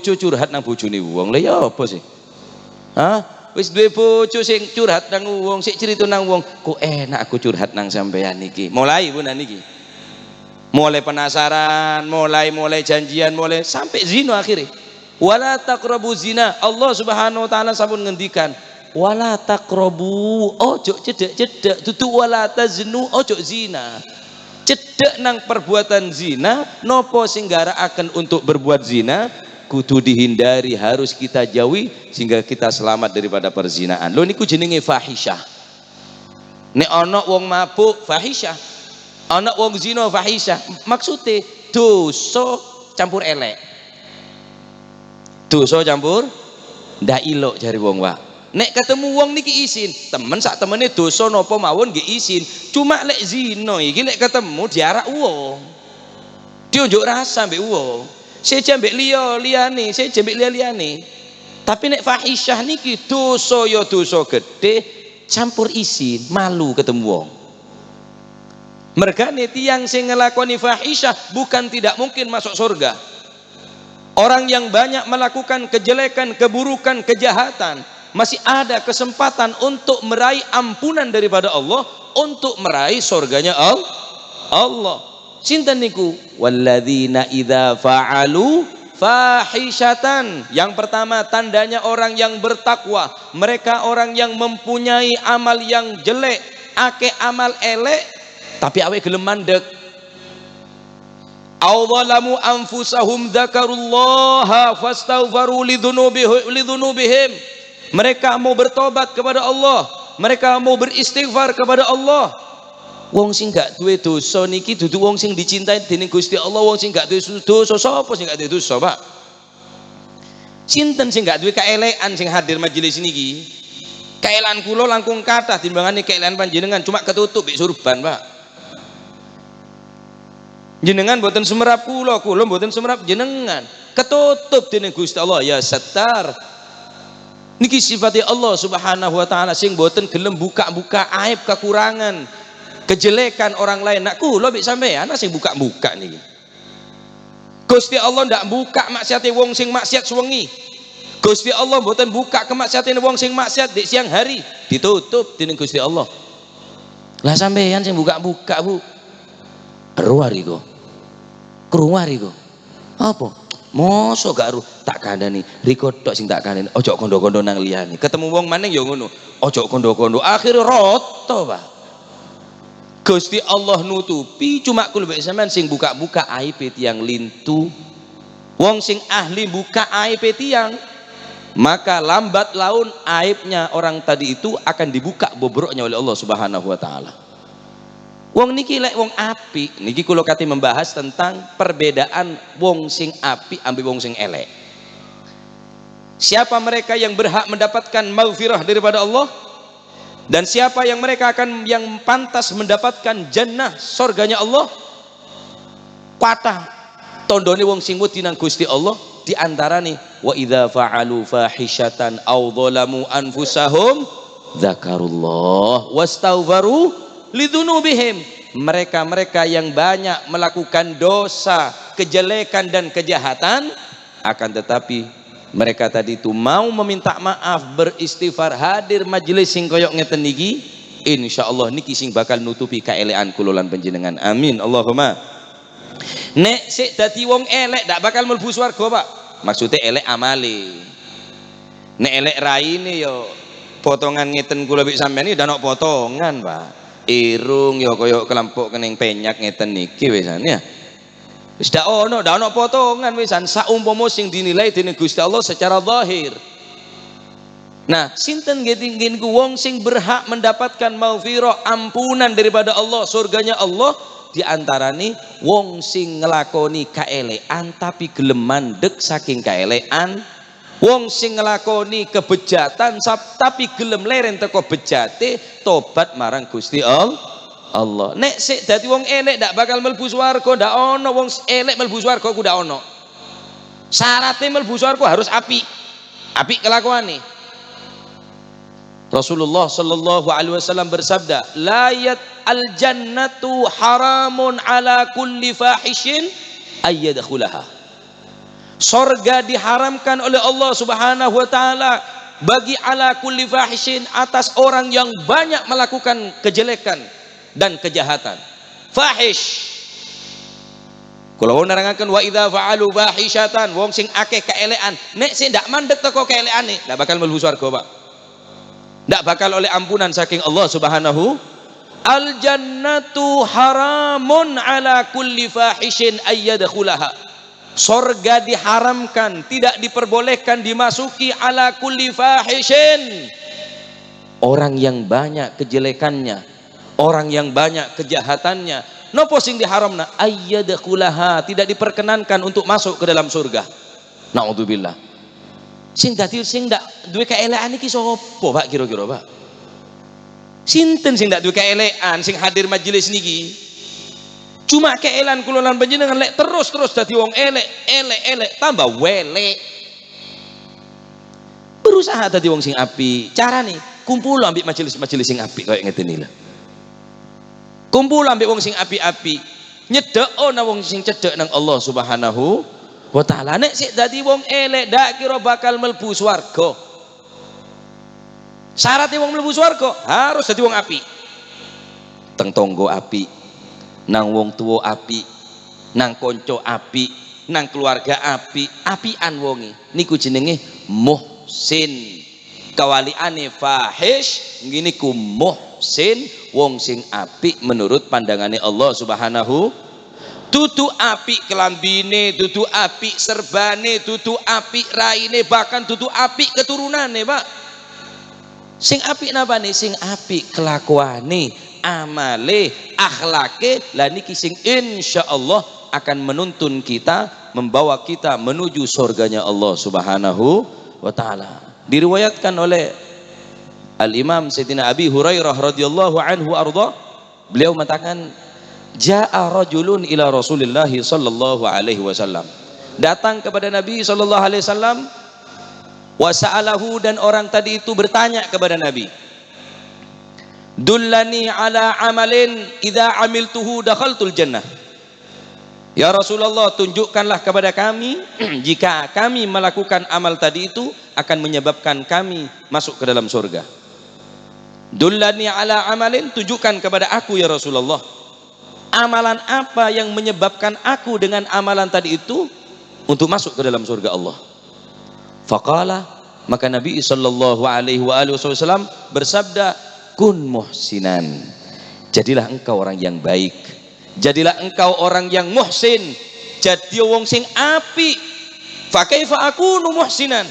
bojo curhat nang bojone wong. Lah ya apa sih? Hah? Wis duwe bojo sing curhat nang wong, sik cerita nang wong, kok enak aku curhat nang sampean iki. Mulai Bu niki. Mulai penasaran, mulai mulai janjian, mulai sampai zina akhirnya. Wala taqrabu zina. Allah Subhanahu wa taala sampun ngendikan, wala taqrabu, ojo cedek-cedek, dudu wala taznu, ojo zina. Cedek nang perbuatan zina, nopo sing akan untuk berbuat zina kudu dihindari, harus kita jauhi sehingga kita selamat daripada perzinaan. Lho niku jenenge fahisyah. Nek ana wong mabuk fahisyah, ana wong zina fahisyah, maksude dosa campur elek. Dosa campur ndak ilok jare wong, Pak. Nek ketemu wong niki isin, temen sak temene dosa napa mawon nggih isin. Cuma lek zina iki lek ketemu diarak wong. Diunjuk rasa mbek wong. Seje mbek liya liyane, seje mbek liya liyane. Tapi nek fahisyah niki dosa ya dosa gede campur isin, malu ketemu wong. Mergane tiyang sing ngelakoni fahisyah bukan tidak mungkin masuk surga. Orang yang banyak melakukan kejelekan, keburukan, kejahatan masih ada kesempatan untuk meraih ampunan daripada Allah, untuk meraih surganya Allah. Sinten niku? Walladzina idza fa'alu fahisyatan. Yang pertama tandanya orang yang bertakwa, mereka orang yang mempunyai amal yang jelek, ake amal elek tapi awe gelem mandek. Aw zalamu anfusahum dzakarullaha fastaghfaru lidzunubihim. Mereka mau bertobat kepada Allah, mereka mau beristighfar kepada Allah. Wong sing gak duwe dosa niki dudu wong sing dicintai dening Gusti Allah. Wong sing gak duwe dosa sapa sing gak duwe dosa, Pak? Sinten sing gak duwe kaelekan sing hadir majelis niki? Kaelekan kula langkung kathah timbangane kaelekan panjenengan, cuma ketutup mbek surban, Pak. Jenengan mboten semerap kula, kula mboten semerap jenengan. Ketutup dening Gusti Allah ya Sattar. Niki sifatnya Allah Subhanahu wa taala sing mboten gelem buka-buka aib, kekurangan, kejelekan orang lain. Nak kula mbek sampean sing buka-buka niki. Gusti Allah ndak buka maksiate wong sing maksiat suwengi. Gusti Allah mboten buka kemaksiatan wong sing maksiat di siang hari, ditutup dening Gusti Allah. Lah sampean sing buka-buka, Bu. Keluar iku. Keluar iku. Apa? Mosok gak ru tak kandhani, riko tok sing tak kandhani, ojo kondo-kondo nang liyane. Ketemu wong maning ya ngono, ojo kondo-kondo. Akhire roto, Pak. Gusti Allah nutupi, cuma kula mbek sampean sing buka-buka aib tiyang lintu. Wong sing ahli buka aib tiyang, maka lambat laun aibnya orang tadi itu akan dibuka bobroknya oleh Allah Subhanahu wa taala. Wong niki lek wong apik, niki kula kate membahas tentang perbedaan wong sing apik ambek wong sing elek. Siapa mereka yang berhak mendapatkan maghfirah daripada Allah? Dan siapa yang mereka akan yang pantas mendapatkan jannah, surganya Allah? Kathah tondone wong sing wedi nang Gusti Allah di antarane wa idza fa'alu fahisyatan aw dzalamu anfusahum dzakarullah wastaghfaru lidzunubihim. Mereka-mereka yang banyak melakukan dosa, kejelekan dan kejahatan, akan tetapi mereka tadi itu mau meminta maaf, beristighfar, hadir majelis sing koyok ngeten niki, insyaallah niki sing bakal nutupi kaelekan kula lan panjenengan. Amin Allahumma. Nek sik dadi wong elek ndak bakal mlebu swarga, Pak. Maksudnya elek amale. Nek elek raine yo potongan ngeten kula mbek sampean iki ndak potongan, Pak. Irung yo koyo kelempuk kening penyak ngeten niki wisan ya. Wis ndak ono, ndak ono potongan wisan saumpama sing dinilai dening Gusti Allah secara zahir. Nah, sinten nggih niku wong sing berhak mendapatkan maghfirah, ampunan daripada Allah, surganya Allah, diantarane wong sing nglakoni kaelekan tapi gelem mandek saking kaelekan, wong sing nglakoni kebejatan tapi gelem leren teko bejate, tobat marang Gusti Allah. Nek sik dadi wong elek ndak bakal mlebu swarga, ndak ono wong elek mlebu swarga ku ndak ono. Syaratnya mlebu swarga harus apik. Apik kelakuane. Rasulullah sallallahu alaihi wasallam bersabda, la yat al jannatu haramun ala kulli fahishin ayyadkhulaha. Sorga diharamkan oleh Allah Subhanahu wa taala bagi ala kulli fahishin, atas orang yang banyak melakukan kejelekan dan kejahatan. Fahish. Kula nerangaken wa idza fa'alu fahishatan, wong sing akeh keelekan, nek sing ndak mandek teko keelekane, ndak bakal mlebu swarga, Pak. Ndak bakal oleh ampunan saking Allah Subhanahu. Al jannatu haramun ala kulli fahishin ayyadkhulaha. Sorga diharamkan, tidak diperbolehkan dimasuki ala kulli fahishin. Orang yang banyak kejelekannya, orang yang banyak kejahatannya, nopo sing diharamna? Ayyadkhulaha, tidak diperkenankan untuk masuk ke dalam surga. Naudzubillah. Sing dadi sing ndak duwe keelekan iki sapa, Pak, kira-kira, Pak? Sinten sing ndak duwe keelekan sing hadir majelis niki? Cuma keelan kula lan panjenengan lek terus-terus dadi wong elek, elek, elek, tambah welek. Berusaha dadi wong sing apik. Carane kumpul ambek majelis-majelis sing apik koyo ngeten iki lho. Kumpul ambek wong sing apik-apik. Nyedek nang wong sing cedek nang Allah Subhanahu wa taala. Nek sik dadi wong elek ndak kira bakal mlebu swarga. Syaratnya wong mlebu swarga harus dadi wong apik. Teng tonggo apik, nang wong tua apik, nang konco apik, nang keluarga apik, apian wonge. Niku jenenge muhsin. Kawaliane fahish ngene ku muhsin, wong sing apik menurut pandangane Allah Subhanahu. Dudu apik kelambine, dudu apik serbane, dudu apik raine, bahkan dudu apik keturunane, Pak. Sing apik napane? Sing apik kelakuane, amale, akhlake. Lah niki sing insyaallah akan menuntun kita, membawa kita menuju surganya Allah Subhanahu wa taala. Diriwayatkan oleh Al-Imam Sayyidina Abi Hurairah radhiyallahu anhu arda, beliau mengatakan jaa rajulun ila Rasulillah sallallahu alaihi wasallam. Datang kepada Nabi sallallahu alaihi wasallam, wa sa'alahu, dan orang tadi itu bertanya kepada Nabi, dullani ala amalin idza amiltuhu dakhaltul jannah. Ya Rasulullah, tunjukkanlah kepada kami jika kami melakukan amal tadi itu akan menyebabkan kami masuk ke dalam surga. Dullani ala amalin, tunjukkan kepada aku ya Rasulullah, amalan apa yang menyebabkan aku dengan amalan tadi itu untuk masuk ke dalam surga Allah. Faqala, maka Nabi sallallahu alaihi wasallam bersabda, kun muhsinan, jadilah engkau orang yang baik, jadilah engkau orang yang muhsin, jadi wong sing apik. Fa kaifa akunu muhsinan?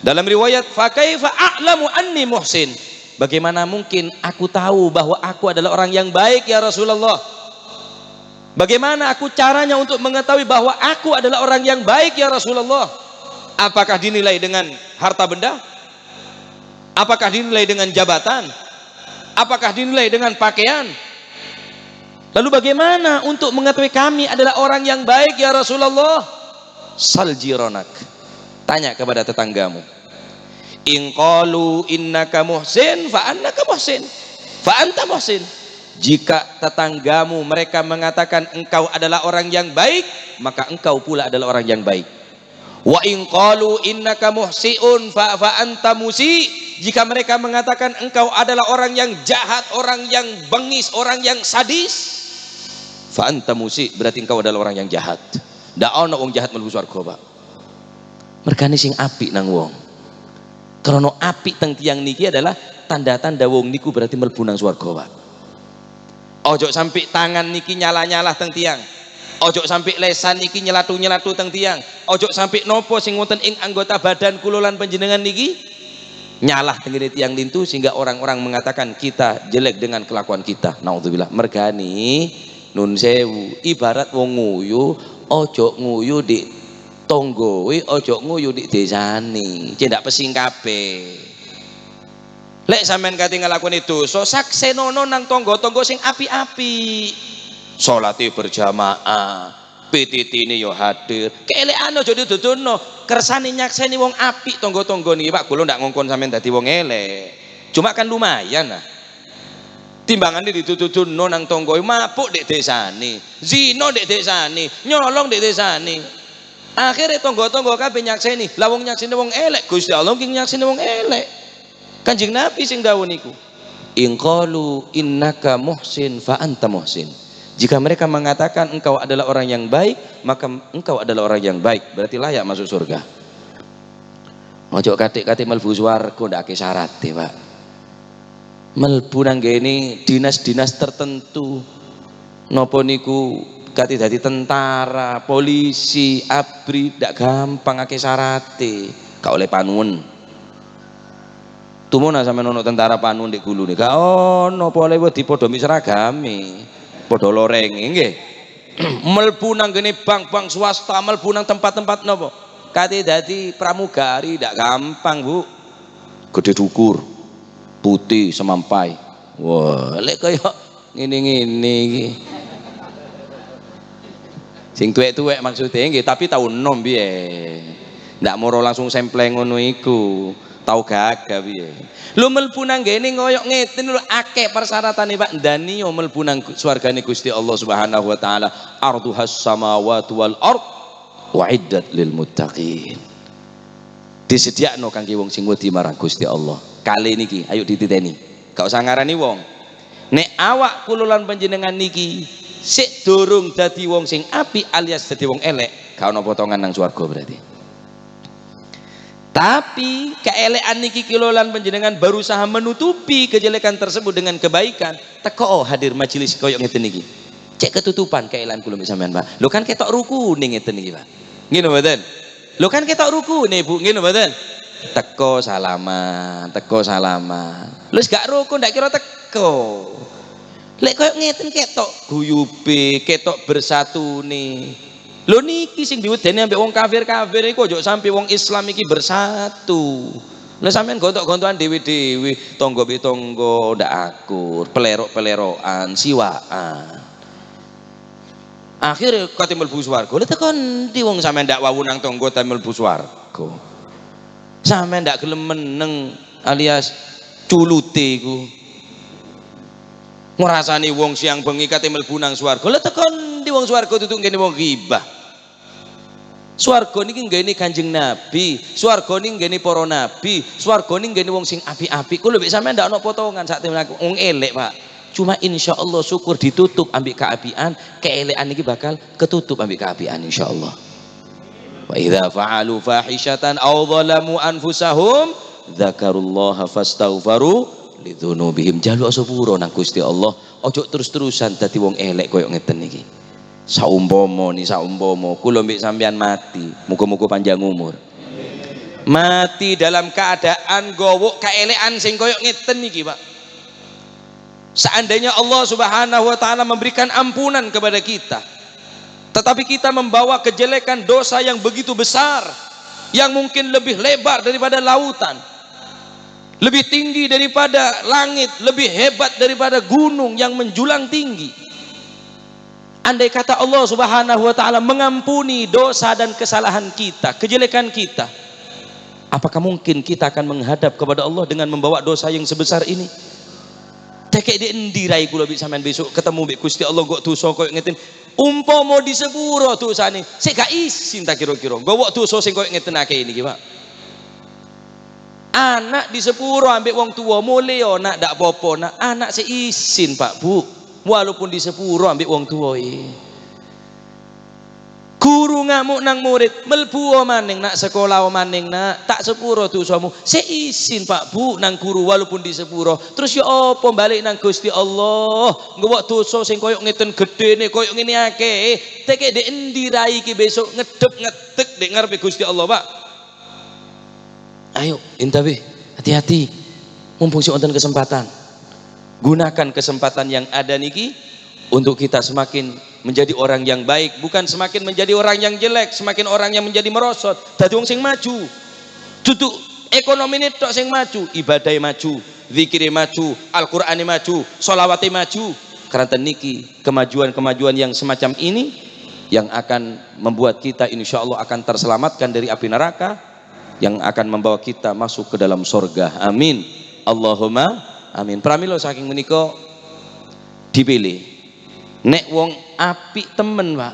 Dalam riwayat, fa kaifa a'lamu anni muhsin? Bagaimana mungkin aku tahu bahwa aku adalah orang yang baik ya Rasulullah? Bagaimana aku caranya untuk mengetahui bahwa aku adalah orang yang baik ya Rasulullah? Apakah dinilai dengan harta benda? Apakah dinilai dengan jabatan? Apakah dinilai dengan pakaian? Lalu bagaimana untuk mengetahui kami adalah orang yang baik ya Rasulullah? Sal jironak, tanya kepada tetanggamu. In qalu innaka muhsin fa annaka muhsin fa anta muhsin. Jika tetanggamu mereka mengatakan engkau adalah orang yang baik, maka engkau pula adalah orang yang baik. Wa in qalu innaka muhsiun fa anta musi. Jika mereka mengatakan engkau adalah orang yang jahat, orang yang bengis, orang yang sadis, fa anta musi, berarti engkau adalah orang yang jahat. Ndak ono wong jahat mlebu swarga, Pak. Mergane sing apik nang wong. Krana apik teng tiyang niki adalah tanda-tanda wong niku berarti mlebu nang swarga, Pak. Ojo sampai tangan niki nyala-nyala teng tiyang. Ojo sampai lesan niki nyelatu-nyelatu teng tiyang. Ojo sampai nopo sing wonten ing anggota badan kula lan panjenengan niki nyalah teng tiyang lintu sehingga orang-orang mengatakan kita jelek dengan kelakuan kita. Naudzubillah. Mergani nun sewu, ibarat wong nguyu, ojo nguyu di tonggowe, ojo nguyu di desane. Cek ndak pesing kabeh. Lek sampean kate nglakoni dosa, saksenono nang tonggo-tonggo sing api-api. Salate berjamaah, PTT ini yo hadir. Keelekan aja diduduhno, kersane nyakseni wong apik tonggo-tonggo niki, Pak. Kula ndak ngongkon sampean dadi wong elek. Cuma kan lumayan lah. Timbangane dituduhno nang tonggo, mabuk dek desane, zina dek desane, nyolong dek desane. Akhirnya tonggo-tonggo kabeh nyakseni. Lah wong nyakseni wong elek, Gusti Allah ki nyakseni wong elek. Kanjeng Nabi sing dawuh niku. In qalu innaka muhsin fa anta muhsin. Jika mereka mengatakan engkau adalah orang yang baik, maka engkau adalah orang yang baik, berarti layak masuk surga. Ojo katik-katik mlebu swarga ndak akeh syarate, Pak. Mlebu nang ngene dinas-dinas tertentu. Napa niku kate dadi tentara, polisi, ABRI, ndak gampang, akeh syarate. Gak oleh panuwun. Tumuna sampean ono tentara panuwun ndek gulune. Gak ono, apa oleh wedi padha seragame. Padha lorenge nggih. Mlebu nang ngene bank-bank swasta, mlebu nang tempat-tempat napa? Kate dadi pramugari ndak gampang, Bu. Gede dukur, putih semampai. Wah, lek kaya ngene-ngene iki. Sing tuwek-tuwek maksudnya nggih, tapi tau enom piye. Ndak moro langsung sempleng ngono iku. Tau gagah piye. Lho mlebu nang ngene koyo ngeten lho akeh persyaratannya, Pak. Ndani yo mlebu nang swargane Gusti Allah Subhanahu wa taala. Arduhas samawati wal ard uiddat lil muttaqin. Disediakno kangge wong sing wedi marang Gusti Allah. Kali niki ayo dititeni. Gak usah ngarani wong. Nek awak kula lan panjenengan niki sik durung dadi wong sing apik alias dadi wong elek, gak ono potongan nang swarga berarti. Tapi keelekan niki kula lan panjenengan berusaha menutupi kejelekan tersebut dengan kebaikan. Teko oh, hadir majelis koyo ngeten niki. Cek ketutupan keelekan kula sampean, Pak. Lho kan ketok rukune ngeten niki, Pak. Nggih mboten? Lho kan ketok rukune, Bu, nggih mboten? Teko salaman, teko salaman. Lho gak rukun ndak kira teko. Lek koyo ngeten ketok guyube, ketok bersatune. Lho niki sing diwedeni ambek wong kafir-kafir iku, aja sampe wong Islam iki bersatu. Lha sampean gontok-gontokan dhewe-dhewe, tangga be tangga ndak akur, pelerok-pelerokan, siwakan. Akhirnya kate mlebu swarga. Lha tekan ndi wong sampean ndak wawu nang tangga ta mlebu swarga. Sampean ndak gelem meneng alias culute iku. Ngrasani wong siang bengi kate mlebu nang swarga. Lha tekan ndi wong swarga duduk ngene wong ghibah. Swarga niki nggene Kanjeng Nabi, swarga niki nggene para nabi, swarga niki nggene wong sing apik-apik. Kulo mbek sampean ndak ono potongan sak temene wong elek, Pak. Cuma insya Allah syukur ditutup ambek keapian, keelekan niki bakal ketutup ambek keapian insyaallah. Wa idza fa'alu fahishatan aw zalamu anfusahum dzakarullaha fastaghfaru lidzunubihim. Jaluk sepuro nang Gusti Allah, ojo terus-terusan dadi wong elek koyo ngeten niki. Saumpama ni, saumpama kula mbek sampean mati, muga-muga panjang umur. Mati dalam keadaan gowok keelekan sing koyo ngeten niki, Pak. Seandainya Allah Subhanahu wa taala memberikan ampunan kepada kita, tetapi kita membawa kejelekan dosa yang begitu besar, yang mungkin lebih lebar daripada lautan, lebih tinggi daripada langit, lebih hebat daripada gunung yang menjulang tinggi. Andai kata Allah Subhanahu wa taala mengampuni dosa dan kesalahan kita, kejelekan kita, apakah mungkin kita akan menghadap kepada Allah dengan membawa dosa yang sebesar ini? Tekek di endi rai kula sampean besok ketemu mbek Gusti Allah kok dosa koyo ngeten. Umpama disepuro dosane, sik gak isin ta kira-kira. Nggawa dosa sing koyo ngeten akeh niki, Pak. Anak disepuro ambek wong tua, mulih yo nak, ndak apa-apa nak. Anak sik isin, Pak, Bu. Walaupun disepuro ambek wong tua iki. Guru ngamuk nang murid, "Mlebu maning nak, sekolah maning nak, tak sepuro dosamu." Sik isin, Pak, Bu, nang guru walaupun disepuro. Terus ya apa balik nang Gusti Allah, nggawa dosa sing koyo ngeten gedene, koyo ngene akeh. Tekek ndek endi rai iki besok ngedep ngedek ndek ngarepe Gusti Allah, Pak? Ayo, intabe, hati-hati. Mumpung sik wonten kesempatan. Gunakan kesempatan yang ada niki untuk kita semakin menjadi orang yang baik, bukan semakin menjadi orang yang jelek, semakin orang yang menjadi merosot. Dadi wong sing maju. Duduk ekonomi ini tok sing maju, ibadah maju, zikire maju, Al-Qur'ane maju, sholawate maju. Karena niki kemajuan-kemajuan yang semacam ini yang akan membuat kita insya Allah akan terselamatkan dari api neraka, yang akan membawa kita masuk ke dalam sorga. Amin. Allahumma amin. Pramila saking menika dipilih. Nek wong apik temen, Pak,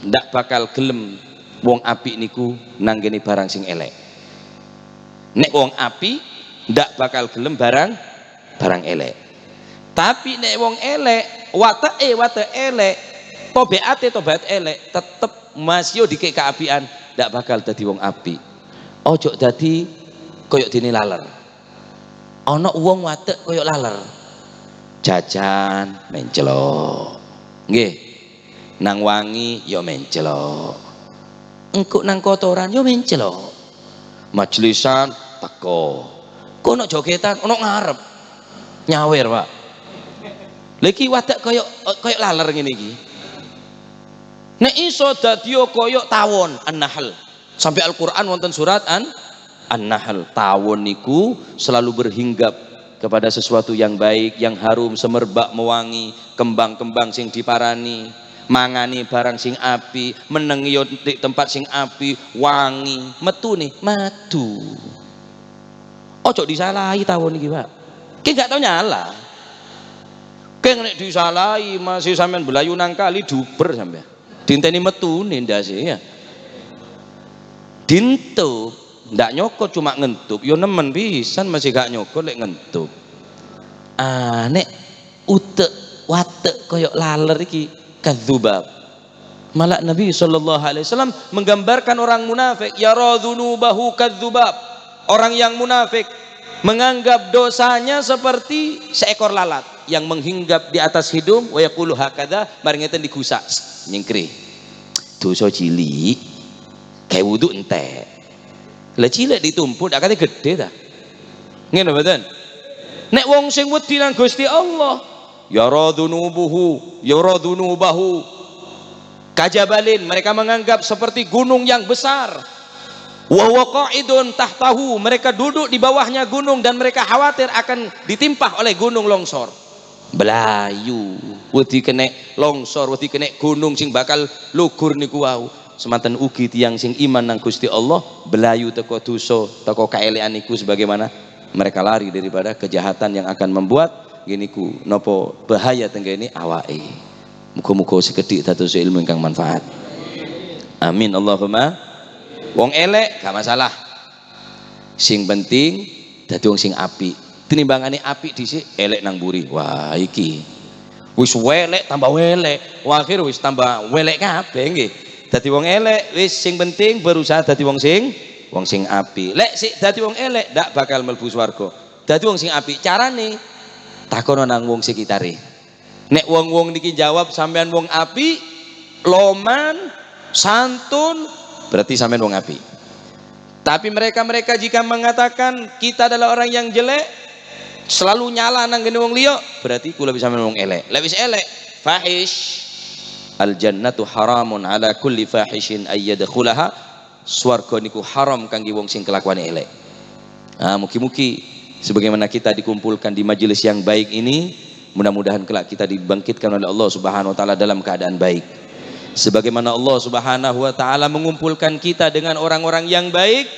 ndak bakal gelem wong apik niku nanggene barang sing elek. Nek wong apik ndak bakal gelem barang barang elek. Tapi nek wong elek, wateke watek elek, tobeate tobat elek, tetep masih dikek keapian, ndak bakal dadi wong apik. Ojo dadi koyok dene laler. Ana wong watek koyok laler. Jajan mencelok. Nggih. Nang wangi ya mencelok. Engko nang kotoran ya mencelok. Majelisan teko. Kono jogetan ono ngarep. Nyawer, Pak. Lha iki wadak koyok koyok laler ngene iki. Nek iso dadi koyok tawon, an-nahl. Sampai Al-Qur'an wonten surat An-Nahl. Tawon niku selalu berhinggap kepada sesuatu yang baik, yang harum, semerbak, mewangi, kembang-kembang sing diparani, mangani barang sing api, menengi yo di tempat sing api, wangi, metu nih, madu. Ojo disalahi tawon iki, Pak. Ki gak tau nyala. Ki nek disalahi masih sampean belayu nang kali duber sampean. Dinteni metune ndase ya. Dintup, ndak nyokot cuma ngentup, yo nemen pisan masih gak nyokot lek ngentup. Ah, nek utek watek koyok laler iki kadzubab. Malah Nabi sallallahu alaihi wasallam menggambarkan orang munafik yara dzunubahu kadzubab. Orang yang munafik menganggap dosanya seperti seekor lalat yang menghinggap di atas hidung, wa yaqulu hakadha, mari ngeten digusak nyingkri. Dosa cilik kayak wudu entek. Lah cilik ditumpuk dak kate gede ta. Ngene mboten? Nek wong sing wedi nang Gusti Allah, yara dzunubuhu, yara dzunubahu kajabalin, mereka menganggap seperti gunung yang besar. Wa huwa qa'idun tahtahu, mereka duduk di bawahnya gunung dan mereka khawatir akan ditimpah oleh gunung longsor. Belayu, wedi kena longsor, wedi kena gunung sing bakal lugur niku wau. Semanten ugi tiyang sing iman nang Gusti Allah belayu teko dosa, teko kaelekan niku sebagaimana mereka lari daripada kejahatan yang akan membuat giniku nopo bahaya tenggene awake. Muga-muga sekedhik dados ilmu ingkang manfaat. Amin Allahumma. Wong elek gak masalah. Sing penting dadi wong sing apik. Tinimbangane apik dhisik elek nang mburi. Wah iki. Wis welek tambah welek, wah akhir wis tambah welek kabeh nggih. Dadi wong elek wis sing penting berusaha dadi wong sing apik. Lek sik dadi wong elek ndak bakal mlebu swarga. Dadi wong sing apik carane takono nang wong sekitare. Nek wong-wong niki jawab sampean wong apik, loman, santun, berarti sampean wong apik. Tapi mereka-mereka jika mengatakan kita adalah orang yang jelek, selalu nyala nang gene wong liya, berarti kula bisa wong elek. Lek wis elek, fahish. Al jannatu haramun ala kulli fahishin ayyadkhulaha. Swarga niku haram kangge wong sing kelakuane elek. Nah, mugi-mugi sebagaimana kita dikumpulkan di majelis yang baik ini, mudah-mudahan kelak kita dibangkitkan oleh Allah Subhanahu wa taala dalam keadaan baik. Sebagaimana Allah Subhanahu wa taala mengumpulkan kita dengan orang-orang yang baik,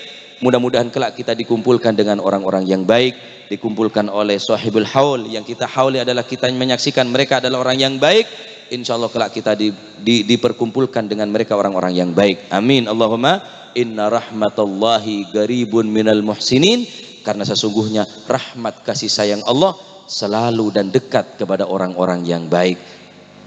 mudah-mudahan kelak kita dikumpulkan dengan orang-orang yang baik, dikumpulkan oleh sahibul haul. Yang kita hauli adalah kita menyaksikan mereka adalah orang yang baik. Insyaallah kelak kita diperkumpulkan dengan mereka orang-orang yang baik. Amin Allahumma. Inna rahmatallahi garibun minal muhsinin. Karena sesungguhnya rahmat kasih sayang Allah selalu dan dekat kepada orang-orang yang baik.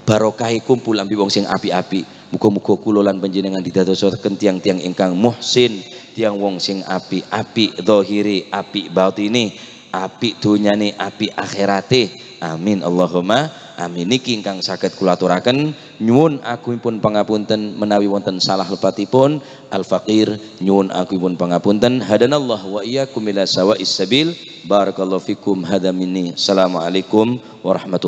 Barokahi kumpul ambi wong sing api-api. Muga-muga kula lan panjenengan didadosaken tiang-tiang ingkang muhsin, tiang wong sing api-api zahiri, api batine, api dunyane, api akhirate. Amin Allahumma amin. Niki ingkang saged kula aturaken, nyuwun agungipun pangapunten menawi wonten salah lepatipun. Al faqir nyuwun agungipun pangapunten. Hadanallah wa iyyakum ila sawa'is sabil. Barakallahu fikum. Hadza minni. Assalamualaikum warahmatullahi.